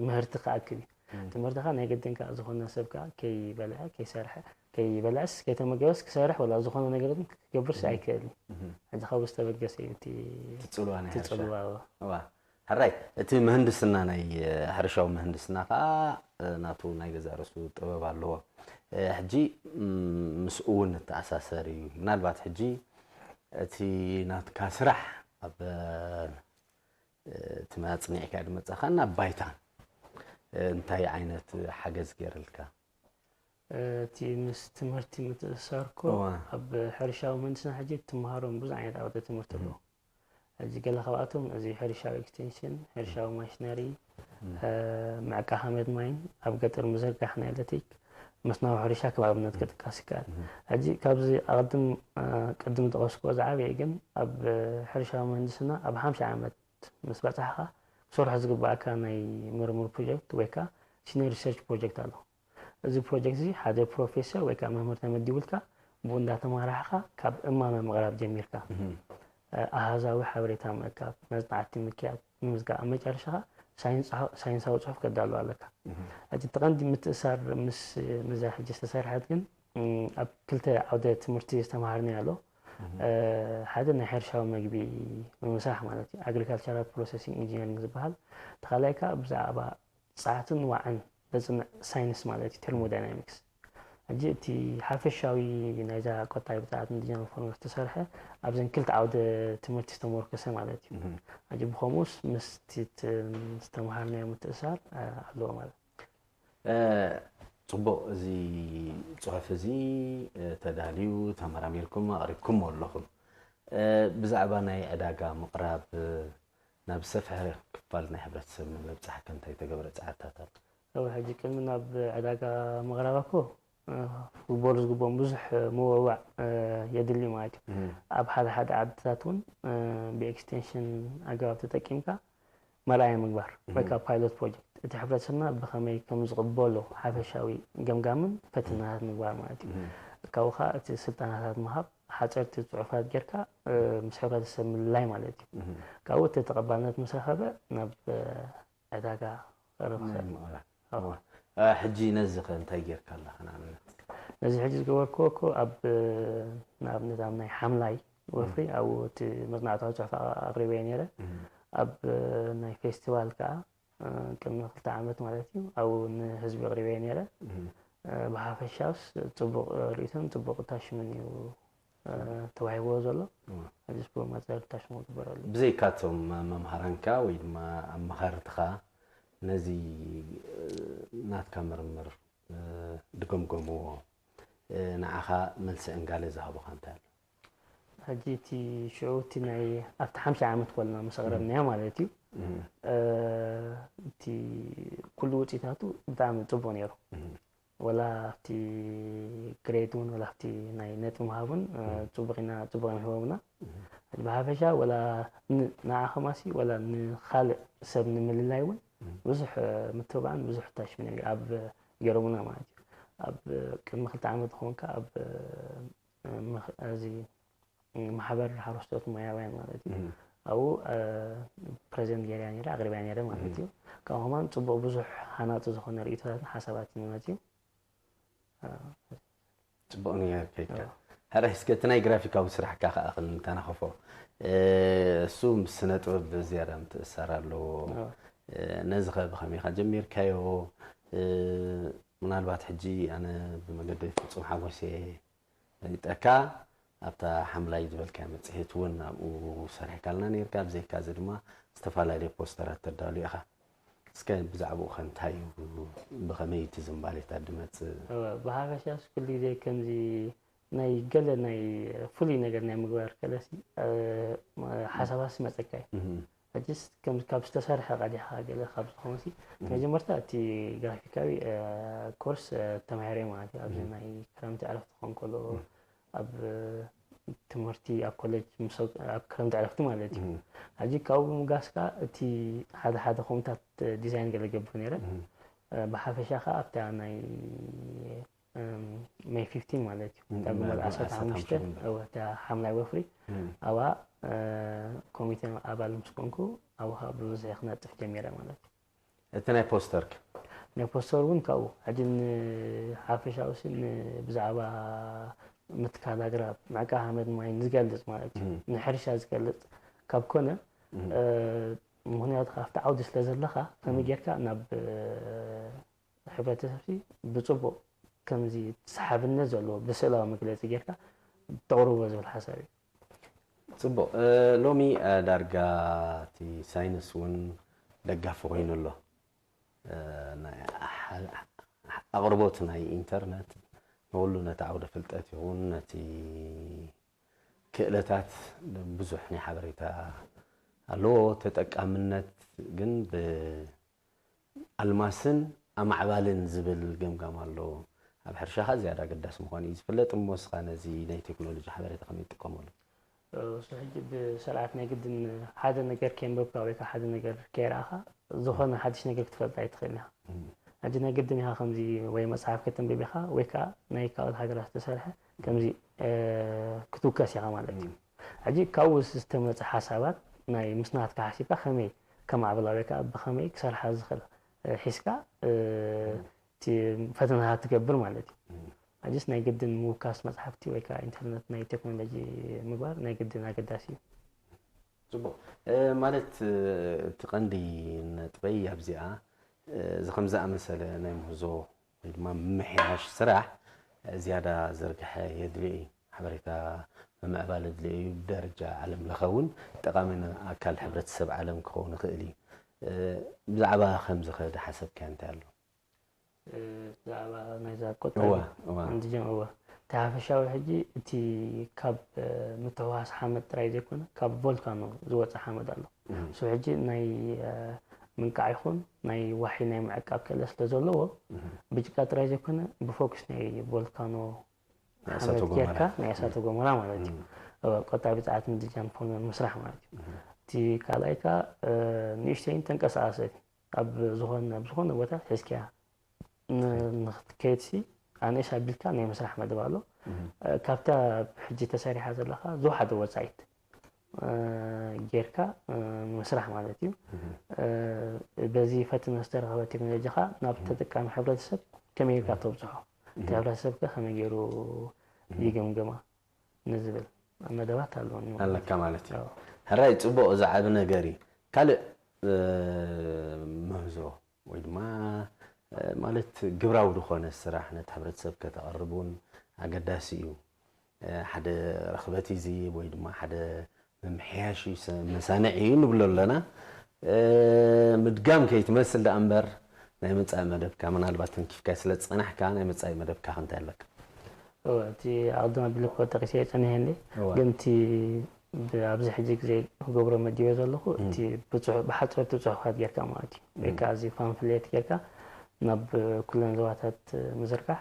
ምህርቲ ክኣክል እዩ። እም። ትምህርቲ ከኣ ናይ ግድን ከኣ ዝኾነ ሰብ ከኣ ከይበልዐ፣ ከይሰርሐ፣ ከይበልዐስ፣ ከይተመገበስ ክሰርሕ ወላ ዝኾነ ነገር ግን ክገብርስ እም። ኣይክእልን። እም። ሕጂ ካብኡ ዝተበገሰ እዩ እቲ እቲ ጽልዋ ናይ እቲ ሕርሻ። ጽልዋ፣ እወ። እዋ። ሕራይ፣ እቲ ምህንድስና ናይ፣ እ፣ ሕርሻዊ ምህንድስና ከኣ፣ እ፣ ናቱ ናይ ገዛእ ርእሱ ጥበብ ኣለዎ። እ፣ ሕጂ፣ እም፣ ምስኡ እውን እተኣሳሰር እዩ። ምናልባት ሕጂ እቲ ናትካ ስራሕ ኣብ፣ እ፣ እቲ ኣጽኒዕካ ድመጻኻ ናብ ባይታ፣ እ፣ እንታይ ዓይነት ሓገዝ ገይርልካ? እቲ ምስ ትምህርቲ ምትእስሳር እኮ እዋ። ኣብ ሕርሻዊ ምህንድስና ሕጂ ትመሃሮም ብዙሕ ዓይነት ዓውደ ትምህርቲ እም። ኣለዉ። ሕጂ ገለ ካብኣቶም እዚ ሕርሻዊ ኤክስቴንሽን፣ ሕርሻዊ ማሽነሪ፣ እም። እ፣ ምዕቃ ሓመድ ማይን ኣብ ገጠር ምዝርጋሕ ናይ ኤሌክትሪክ መስኖ ሕርሻ ከም ኣብነት እም። ክጥቀስ ይከኣል። እም። ሕጂ ካብዚ ኣቐድም፣ እ፣ ቅድም ዝጠቐስኩዎ ዝዓበየ ግን ኣብ ሕርሻዊ ምህንድስና ኣብ ሓምሳ ዓመት ምስ በጻሕካ ክሰርሖ ዝግባኣካ ናይ ምርምር ፕሮጀክት ወይ ከኣ ሲኒየር ሪሰርች ፕሮጀክት ኣሎ። እዚ ፕሮጀክት እዚ ሓደ ፕሮፌሰር ወይ ከዓ መምህር ተመዲቡልካ ብኡ እንዳተማራሕኻ ካብ እማመ ምቕራብ ጀሚርካ ኣሃዛዊ ሓበሬታ ምእካብ፣ መፅናዕቲ ምክያድ፣ ምምዝጋብ፣ ኣብ መጨረሻ ከዓ ሳይንሳዊ ፅሑፍ ከዳሉ ኣለካ። እቲ ተቐንዲ ምትእሳር ምስ ምዛ ሕጂ ዝተሰርሐት ግን ኣብ ክልተ ዓውደ ትምህርቲ ዝተምሃርኒ ኣሎ። ሓደ ናይ ሕርሻዊ መግቢ ምምሳሕ ማለት እዩ፣ ኣግሪካልቸራል ፕሮሰሲንግ ኢንጂነሪንግ ዝበሃል። ተኻላይ ከዓ ብዛዕባ ፃዕትን ዋዕን ዘፅንዕ ሳይንስ ማለት እዩ፣ ቴርሞዳይናሚክስ። ሕጂ እቲ ሓፈሻዊ ናይዛ ቆጣቢ ብፅዓት ንዲጀን ፎርም ዝተሰርሐ ኣብዘን ክልተ ዓውደ ትምህርቲ ዝተመርኮሰ ማለት እዩ። ሕጂ ብኸምኡስ ምስቲ ዝተምሃርናዮ ምትእሳር ኣለዎ ማለት። ፅቡቕ፣ እዚ ፅሑፍ እዚ ተዳልዩ ተመራሚርኩም ኣቕሪብኩሞ ኣለኹም። ብዛዕባ ናይ ዕዳጋ ምቕራብ ናብ ሰፍሐ ክፋል ናይ ሕብረተሰብ ንምብፃሕ ከ እንታይ ተገብረ ፃዕርታት ኣሎ? እወ፣ ሕጂ ቅድሚ ናብ ዕዳጋ ምቕራብ እኮ ክግበሩ ዝግብኦም ብዙሕ ምውዕዋዕ የድሊ ማለት እዩ። ኣብ ሓደ ሓደ ዓድታት እውን ብኤክስቴንሽን ኣገባብ ተጠቂምካ መርኣያ ምግባር ወይ ከዓ ፓይሎት ፕሮጀክት እቲ ሕብረተሰብና ብኸመይ ከም ዝቕበሎ ሓፈሻዊ ገምጋምን ፈተናታት ምግባር ማለት እዩ። ካብኡ ከዓ እቲ ስልጠናታት ምሃብ፣ ሓፀርቲ ፅሑፋት ጌርካ ምስ ሕብረተሰብ ምልላይ ማለት እዩ። ካብኡ እቲ ተቐባልነት ምስ ረኸበ ናብ ዕዳጋ ክቐርብ ይኽእል። ሕጂ ነዚ ከ እንታይ ጌርካ ኣለኻ ንኣብነት? ነዚ ሕጂ ዝገበርክዎ እኮ ኣብ ንኣብነት ኣብ ናይ ሓምላይ ወፍሪ ኣብኡ እቲ መፅናዕታዊ ፅሑፍ ኣቕሪበዮ ነይረ። ኣብ ናይ ፌስቲቫል ከዓ ቅድሚ ክልተ ዓመት ማለት እዩ ኣብኡ ንህዝቢ ኣቕሪበዮ ነይረ። ብሓፈሻስ ፅቡቕ ርእይቶን ፅቡቕ ታሽምን እዩ ተዋሂብዎ ዘሎ። ሕጂስ ብኡ መፀር ታሽሙ ክግበረሉ። ብዘይካቶም መምሃራንካ ወይ ድማ ኣማኻርትኻ ነዚ ናትካ ምርምር ድገምገምዎ ንዓኻ መልሲ ዕንጋለ ዝሃቡኻ እንታይ ኣሎ? ሕጂ እቲ ሽዑ እቲ ናይ ኣብቲ ሓምሳይ ዓመት ኮልና ምስ ኣቕረብናዮ ማለት እዩ እቲ ኩሉ ውፅኢታቱ ብጣዕሚ ፅቡቕ ነይሩ። ወላ ኣብቲ ግሬድ እውን ወላ ኣብቲ ናይ ነጥቢ ምሃብ እውን ፅቡቕ ኢና ፅቡቕ እዮም ሂቦምና። ብሓፈሻ ወላ ንዓኸማሲ ወላ ንካልእ ሰብ ንምልላይ እውን ብዙሕ ምትብባዕን ብዙሕ ታሽምን ኣብ ገይሮምና ማለት እዩ። ኣብ ቅድሚ ክልተ ዓመት ዝኾንካ ኣብ እዚ ማሕበር ሓረስቶት ሞያውያን ማለት እዩ ኣብኡ ፕሬዚደንት ገይረያ ነይረ ኣቅሪበያ ነይረ ማለት እዩ። ካብኡ ከማን ፅቡቅ ብዙሕ ሃናፂ ዝኾነ ርእይቶታትን ሓሳባትን ይመፅዩ። ፅቡቅ ነይሩ ከይድካ። ሕራይ እስከ እቲ ናይ ግራፊካዊ ስራሕካ ከዓ ክንተናኸፎ። እሱ ምስ ስነ ጥበብ ዝያዳ ምትእሳር ኣለዎ። ነዚ ኸ ብኸመይ ኢኻ ጀሚርካዮ? ምናልባት ሕጂ ኣነ ብመገዲ ፍፁም ሓጎስ እየ ፈሊጠካ ኣብታ ሓምላይ ዝበልካያ መፅሄት እውን ኣብኡ ሰሪሕካልና ነይርካ። ብዘይካ እዚ ድማ ዝተፈላለዩ ፖስተራት ተዳሉ ኢኻ። እስከ ብዛዕባኡ ከ እንታይ እዩ? ብኸመይ እቲ ዝንባሌታት ድመፅእ? እወ፣ ብሓፈሻስ ኩሉ ግዜ ከምዚ ናይ ገለ ናይ ፍሉይ ነገር ናይ ምግባር ገለሲ ሓሳባት ዝመፀካ እዩ። ሕጅስ ከም ካብ ዝተሰርሐ ቀዲሕኻ ገለ ካብ ዝኾነ ሲ መጀመርታ እቲ ግራፊካዊ ኮርስ ተማሂረ ማለት እዩ። ኣብዚ ናይ ክረምቲ ዕረፍቲ ክኾን ከሎ ኣብ ትምህርቲ ኣብ ኮሌጅ ምስ ኣብ ክረምቲ ዕረፍቲ ማለት እዩ። ሕጂ ካብኡ ብምጋስካ እቲ ሓደ ሓደ ኮምታት ዲዛይን ገለ ገብር ነይረ። ብሓፈሻ ከዓ ኣብታ ናይ ሜይ ፊፍቲን ማለት እዩ እታ ግንቦት ዓሰርተ ሓሙሽተ እወ እታ ሓምላይ ወፍሪ ኣብኣ ኮሚቴ ኣባል ምስ ኮንኩ ኣብኡ ከዓ ብብዝሒ ክነጥፍ ጀሚረ ማለት እዩ። እቲ ናይ ፖስተር ከ? ናይ ፖስተር እውን ካብኡ ሕጂ ንሓፈሻዊ ሲ ብዛዕባ ምትካል ኣግራብ ምዕቃብ ሓመድ ማይን ዝገልፅ ማለት እዩ ንሕርሻ ዝገልፅ ካብ ኮነ ምክንያቱ ካብቲ ዓውዲ ስለ ዘለኻ ከመይ ጌርካ ናብ ሕብረተሰብ ሲ ብፅቡቕ ከምዚ ሰሓብነት ዘለዎ ብስእላዊ መግለፂ ጌርካ ተቕርቦ ዝብል ሓሳብ እዩ። ፅቡቕ ሎሚ ዳርጋ እቲ ሳይንስ እውን ደጋፊ ኮይኑ ኣሎ። ኣቕርቦት ናይ ኢንተርነት ንኩሉ ነቲ ዓውደ ፍልጠት ይኹን ነቲ ክእለታት ብዙሕ ናይ ሓበሬታ ኣለዎ። ተጠቃምነት ግን ብኣልማስን ኣማዕባልን ዝብል ገምጋም ኣሎ። ኣብ ሕርሻኻ ዝያዳ ኣገዳሲ ምዃኑ እዩ ዝፍለጥ። እሞ እስኻ ነዚ ናይ ቴክኖሎጂ ሓበሬታ ከመይ ትጥቀመሉ? እሱ ሕጂ ብስርዓት ናይ ግድን ሓደ ነገር ከየንበብካ ወይ ከዓ ሓደ ነገር ከይረኣኻ ዝኾነ ሓድሽ ነገር ክትፈልጥ ኣይትኽእልን ኢኻ። ሕጂ ናይ ግድን ኢኻ ከምዚ ወይ መጽሓፍ ከተንብብ ኢኻ ወይ ከኣ ናይ ካልኦት ሃገራት ዝተሰርሐ ከምዚ ክትውከስ ኢኻ ማለት እዩ። ሕጂ ካብኡ ዝተመጸ ሓሳባት ናይ ምስ ናትካ ሓሲብካ ከመይ ከማዕብላ ወይ ከኣ ብኸመይ ክሰርሓ ዝኽእል ሒዝካ እቲ ፈተናታት ትገብር ማለት እዩ። ሕጅስ ናይ ግድን ምውካስ መጽሓፍቲ ወይ ከዓ ኢንተርነት ናይ ቴክኖሎጂ ምግባር ናይ ግድን ኣገዳሲ እዩ። ጽቡቕ። ማለት እቲ ቀንዲ ነጥበይ ኣብዚኣ እዚ ከም ዝኣመሰለ ናይ ምህዞ ወይ ድማ ምምሕያሽ ስራሕ ዝያዳ ዝርግሐ የድልዮ እዩ። ሓበሬታ ምምዕባል ኣድልዮ እዩ። ብደረጃ ዓለም ለኸ እውን ጠቓሚ ኣካል ሕብረተሰብ ዓለም ክኸውን ይኽእል እዩ። ብዛዕባ ከምዚ ኸ ዝሓሰብካዮ እንታይ ኣሎ? ብዛዕባ ናይዛ ቆጠባ እንድጀም እወ እቲ ሓፈሻዊ ሕጂ እቲ ካብ ምትሕዋስ ሓመድ ጥራይ ዘይኮነ ካብ ቮልካኖ ዝወፀ ሓመድ ኣሎ። እሱ ሕጂ ናይ ምንቃዕ ይኹን ናይ ዋሒ ናይ ምዕቃብ ክእለት ስለ ዘለዎ ብጭቃ ጥራይ ዘይኮነ ብፎክስ ናይ ቮልካኖ ሓመድ ጌርካ ናይ እሳተ ጎመራ ማለት እዩ። ቆጣቢ ፀዓት ምድጃን ፎርመል ምስራሕ ማለት እዩ። እቲ ካልኣይ ከዓ ንእሽተይን ተንቀሳቐሰ ኣብ ዝኾነ ኣብ ዝኾነ ቦታ ሒዝካያ ንክትከይድሲ ኣንእሽ ኣቢልካ ናይ ምስራሕ መደብ ኣሎ። ካብታ ሕጂ ተሰሪሓ ዘለካ ዝወሓደ ወፃኢት ጌርካ ምስራሕ ማለት እዩ። በዚ ፈተነ ዝተረኸበ ቴክኖሎጂ ከዓ ናብ ተጠቃሚ ሕብረተሰብ ከመይ ጌርካ ተብፅሖ እቲ ሕብረተሰብ ከ ከመይ ገይሩ ይግምግማ ንዝብል መደባት ኣለኒ ማለት ኣለካ ማለት እዩ። ሕራይ ፅቡቕ፣ እዚ ዓቢ ነገር እዩ። ካልእ ምህዞ ወይ ድማ ማለት ግብራዊ ዝኾነ ስራሕ ነቲ ሕብረተሰብ ከተቕርብ እውን ኣገዳሲ እዩ። ሓደ ረኽበት እዩ ዝህብ ወይ ድማ ሓደ ምምሕያሽ እዩ፣ መሳንዒ እዩ ንብሎ ኣለና። ምድጋም ከይትመስል ደኣ እምበር ናይ መጻኢ መደብካ ምናልባት ተንኪፍካ ስለ ዝጸናሕካ ናይ መጻኢ መደብካ ከ እንታይ ኣለካ? እወ፣ እቲ ኣቐድም ኣቢለ እኮ ጠቒሰዮ ጸኒሐ እንድየ፣ እወ። ግን እቲ ብ- ኣብዚ ሕጂ ግዜ ክገብሮ መዲበ ዘለኹ እቲ ብጽሑ- ብሓጸርቲ ጽሑፋት ጌርካ ማለት እዩ። ወይ ከዓ እዚ ፓምፍሌት ጌርካ ናብ ኩለን ዞባታት ምዝርጋሕ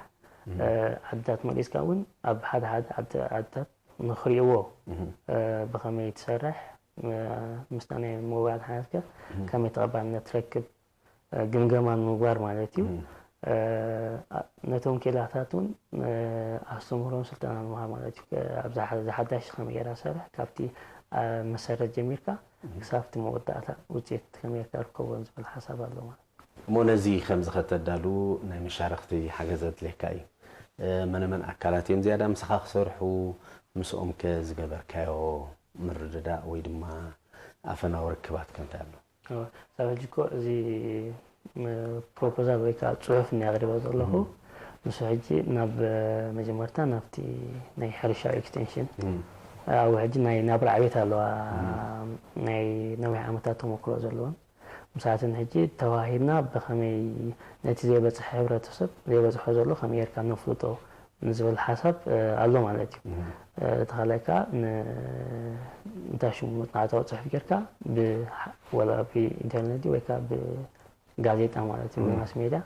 ዓድታት መሪጽካ እውን ኣብ ሓደ ሓደ ዓዲ- ዓድታት ንኽሪእዎ ብኸመይ ትሰርሕ ምስታ ናይ ሞባይል ሓነትካ ከመይ ተቐባልነት ትረክብ ግምገማ ንምግባር ማለት እዩ። ነቶም ኬላታት እውን ኣስተምህሮን ስልጠና ንምሃብ ማለት እዩ። ኣብዛ ሓዳሽ ከመይ ገይራ ትሰርሕ ካብቲ መሰረት ጀሚርካ ክሳብቲ መወዳእታ ውፅኢት ከመይ ገይርካ ርከቦን ዝብል ሓሳብ ኣሎ ማለት እዩ። እሞ ነዚ ከምዚ ከተዳሉ ናይ መሻርኽቲ ሓገዝ ኣድልየካ እዩ። መነመን ኣካላት እዮም ዝያዳ ምሳኻ ክሰርሑ? ምስኦም ከ ዝገበርካዮ ምርድዳእ ወይ ድማ ኣፈናዊ ርክባት ከ እንታይ ኣሎ? እሳብ ሕጂ እኮ እዚ ፕሮፖዛል ወይ ከዓ ፅሑፍ እኒ ኣቅሪበ ዘለኹ ንሱ ሕጂ ናብ መጀመርታ ናብቲ ናይ ሕርሻዊ ኤክስቴንሽን ኣብኡ ሕጂ ናይ ናብራ ዕቤት ኣለዋ ናይ ነዊሕ ዓመታት ተመክሮ ዘለወን ምሳትን ሕጂ ተዋሂብና ብኸመይ ነቲ ዘይበፅሐ ሕብረተሰብ ዘይበፅሖ ዘሎ ከመይ ጌርካ ነፍልጦ ንዝብል ሓሳብ ኣሎ ማለት እዩ። እቲ ካልኣይ ከዓ እንታይ ሽሙ መፅናዕታዊ ፅሑፍ ጌርካ ወላ ብኢንተርነት ወይ ከዓ ብጋዜጣ ማለት እዩ ብማስ ሜድያ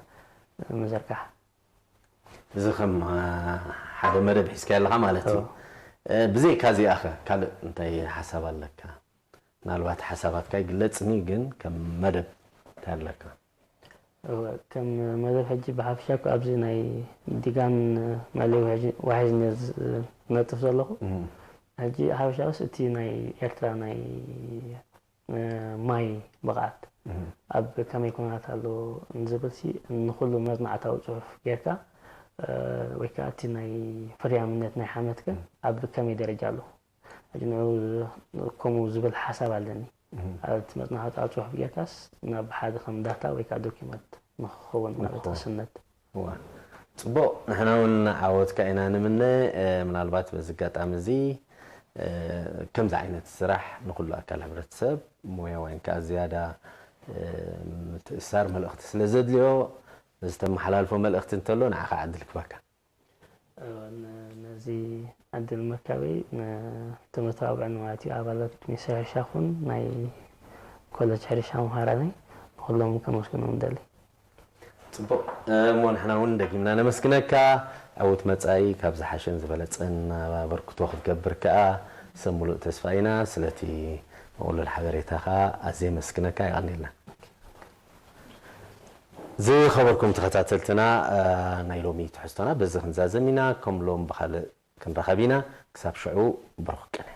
ምዝርጋሕ። እዚ ከም ሓደ መደብ ሒዝካ ኣለካ ማለት እዩ። ብዘይካ እዚኣ ኸ ካልእ እንታይ ሓሳብ ኣለካ? ምናልባት ሓሳባትካ ይግለጽኒ ግን ከም መደብ እንታይ ኣለካ? እወ ከም መደብ ሕጂ ብሓፈሻ እኮ ኣብዚ ናይ ዲጋን መለይ ዋሒዝነ ዝነጥፍ ዘለኹ ሕጂ ሓፈሻውስ እቲ ናይ ኤርትራ ናይ ማይ ብቕዓት ኣብ ከመይ ኩነታት ኣሎ ንዝብል ሲ ንኩሉ መፅናዕታዊ ፅሑፍ ጌርካ ወይ ከዓ እቲ ናይ ፍርያምነት ናይ ሓመትከ ኣብ ከመይ ደረጃ ኣሎ ሕጂ ንዑ ከምኡ ዝብል ሓሳብ ኣለኒ ኣብቲ መፅናዕታዊ ፅሑፍ ጌርካስ ናብ ሓደ ከም ዳታ ወይ ከዓ ዶኪመንት ንክኸውን ማለት ክስነት እዋ ፅቡቕ ንሕና እውን ዓወትካ ኢና ንምነ ምናልባት በዚ ኣጋጣሚ እዚ ከምዚ ዓይነት ስራሕ ንኩሉ ኣካል ሕብረተሰብ ሞያውያን ከዓ ዝያዳ ምትእሳር መልእኽቲ ስለ ዘድልዮ ዝተመሓላልፎ መልእኽቲ እንተሎ ንዓኻ ዕድል ክበካ ነዚ ዕድል ምርካበይ ንተመተባብዕኒ ማለት እዩ ኣባላት ሚኒስትር ሕርሻ ኹን ናይ ኮለጅ ሕርሻ ምሃራነይ ንኩሎም ከመስግኖም ደሊ ፅቡቕ እሞ ንሕና እውን ደጊምና ነመስግነካ ዕውት መፃኢ ካብ ዝሓሸን ዝበለፀን ኣበርክቶ ክትገብር ከዓ ሰብ ሙሉእ ተስፋ ኢና ስለቲ መቕሉል ሓበሬታኻ ኣዝየ መስግነካ ይቐኒልና ዝኸበርኩም ተኸታተልትና፣ እ፣ ናይ ሎሚ ትሕዝቶና በዚ ክንዛዘም ኢና። ከም ሎም ብኻልእ ክንራኸብ ኢና። ክሳብ ሽዑ ብሩኽ ቅነ።